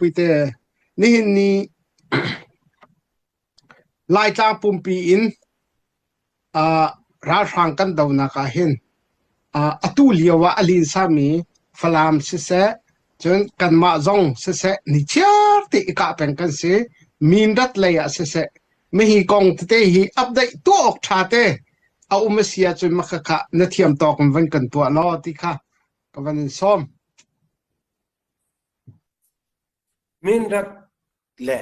Puite. Nihin ni Laitlang pumpi in ralhrang kan donak ah hin atu lio ah a linsami Falam siseh, cun kanmah zong siseh nichiar te i kah peng kan si. Mindat lei ah siseh, mihi kong tete hi update tuah awk ṭha te a um a si ahcun makhakha na thiam tawk in van kan tuah law ti kha ka van in sawm. Mindat le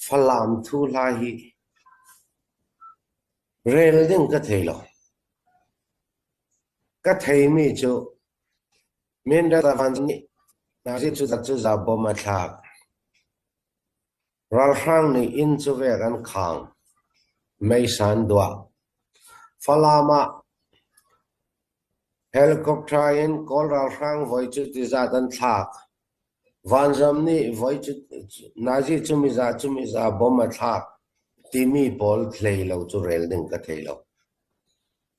Falam thuhla hi rel ding ka thei lo. Ka theimi cu Mindat ah van nih nazi cuza bom a thlak. Ralhrang nih inn cu vek an khang. Meisa an duah. Falam ah Helicopter in Kawl ralhrang voi cuti zat an thlak. Vanzam nih voi nazi cumizah cumizah bom a thlak timi pawl hlei lo cu rel ding ka thei lo.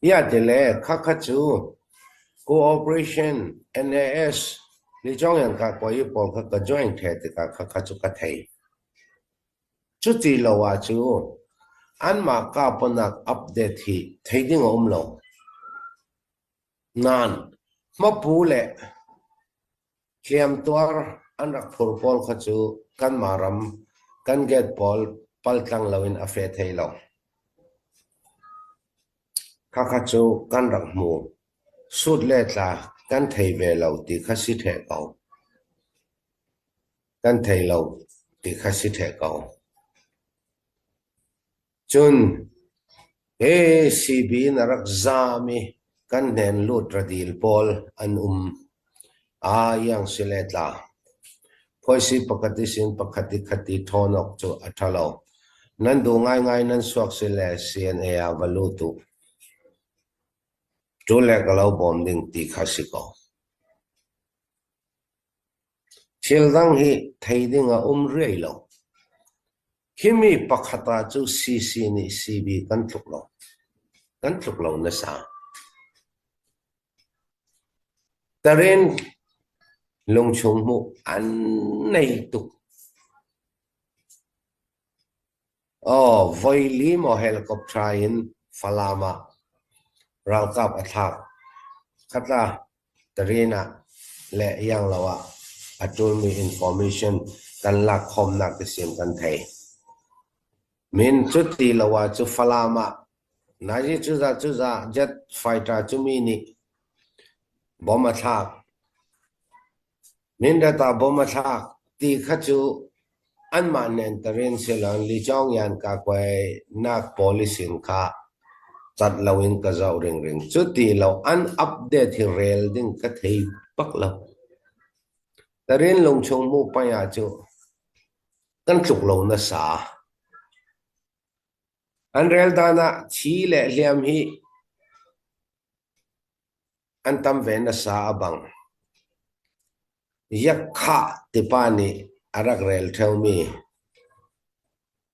Iatile khakha cu cooperation NAS Lichongyan ka kawi pawl kha ka join the tikah khakha cu ka thei. Cuti lo ahcun anmah kapanak update hi thei ding a um lo. Nain hmapu le hliamtuar an rak phur pawl kha cu kanmah ram kan gate pawl paltlang loin a fe thai lo. Khakha cu kan rak hmu. Sut le tla kan thei ve lo ti kha si ṭheh ko. Kan thei lo ti kha si ṭheh ko. Cun hi CB in a rak zaam i kan hnen lut radil pawl an um. Aa iang si le tla. Phuaisi pakhat i sin pakhat i khat i ṭhawn awk cu a ṭha lo. Nan duh ngaingai nan suak si le CNA ah va lut u. Ṭul le ka lo bawm ding ti kha si ko. Thil dang hi thei ding a um riai lo. Himi pakhat ah cu CC nih CB kan tluk lo. Kan tluk lo nasa. Tarin lungchung hmuh an nei tuk. Aw, voili maw helicopter in Falam ah ralkap a thlak. Khatla Tarin ah le Ianglo ah a ṭulmi information kan lak khawmnak tisim kan thei. Min cuti lo ah cu Falam ah nazi cuza cuza jet fighter cumi nih bom a thlak. Mindat ah bom a thlak ti kha cu anmah nen tarin siloin Lichawngyan kakuainak policy in kha cat loin ka zoh ringring. Cuti lo an update hi rel ding ka thei bak lo. Tarin lungchung mu paya cu kan tluk lo nasa. An rel dan ah thi le hliam hi An tam ve nasa a bang. Yakkhah tipa nih a rak rel ṭheomi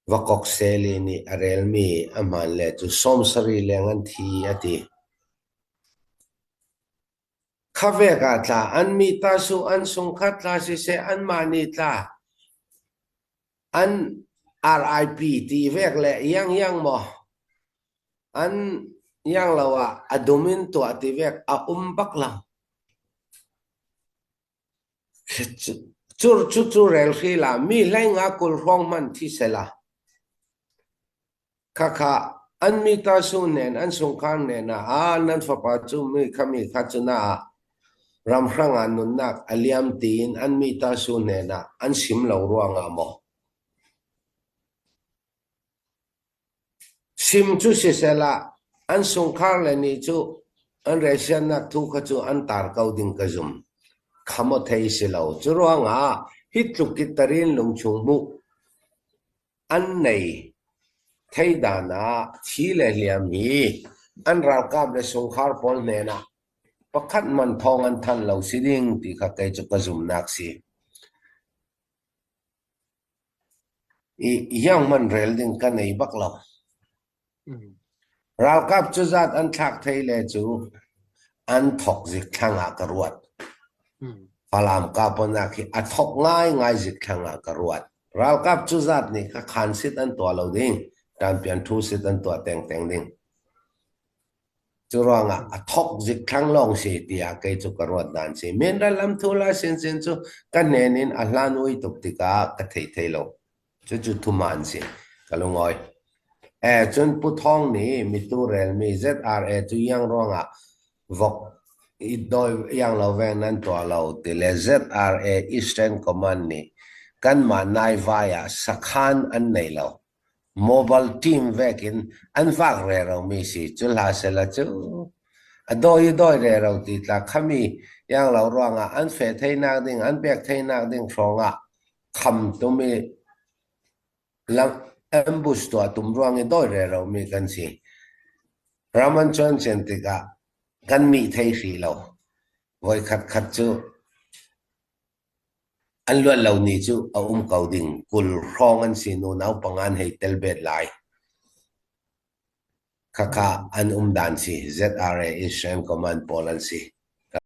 Vakok Seli nih a relmi a hmaan le cu 70 leng an thi a ti. Kha vek ah tla an mi ta su an sungkhat tla siseh anmah nih tla an RIP ti vek le iangiang maw an iang lo ah a dum in tuah ti vek a um bak lo. Cur cu cu rel hri la mi hlei nga kul hrawng hman thi sela. Khakha an mi ta su nen an sungkhar nen ah a nan fapa cu mi kha mi kha cu na ah ramhrang ah nunnak a liam tiin an mi ta su nen ah an sim lo ruangah maw sim cu sisela an sungkhar le nih cu an resiannak thu kha cu an tar ko ding ka zum khamo thei si lo cu ruangah hi tluk ki tarin lungchung mu An nei. Theidan ah thi le hliam hi an ralkap le sungkhar pawl hnenah pakhat man thawng an thanh lo si ding ti kha kei cu ka zumnak si. I iang man rel ding ka nei bak lo. Ralkap cuzat an thlak thei le cu an thok zik thlang ah ka ruat. Falam kahponak hi a thok ngaingai zikthlang ah ka ruat. Ralkap cu zat nih kha khan sit an tuah lo ding, ṭanpian ṭhu sit an tuah tengteng ding. Cu ruangah a thok zikthlang lawng si tiah kei cu ka ruat dan si. Minral lamthu la sinsin cu ka hnen in a hlan ui tuk tikah ka thei thei lo. Cucu thuman si. Ka lungawi. E, cun Pu Thawng nih mitu relmi ZRA cu iang ruangah vok i dawi iang lo veng nan tuah lo ti le ZRA Eastern Command nih kanmah naivai ah sakhan an nei lo. Mobile team vek in an vak reromi si. Cu hla sela cu a dawi i dawi rero ti tla khami iang lo ruangah an feh theinak ding an pek theinak ding hrawng ah kham tum i ambush tuah tum ruang i dawi reromi kan si. Ram an cuan cen tikah kan mih thei hri lo. Voi khat khat cu an luat lo ni cu a um ko ding 20 hrawng an si nu nau panga an hei tel bet lai. Khakha an um dan si ZRA Eastern Command pawl an si.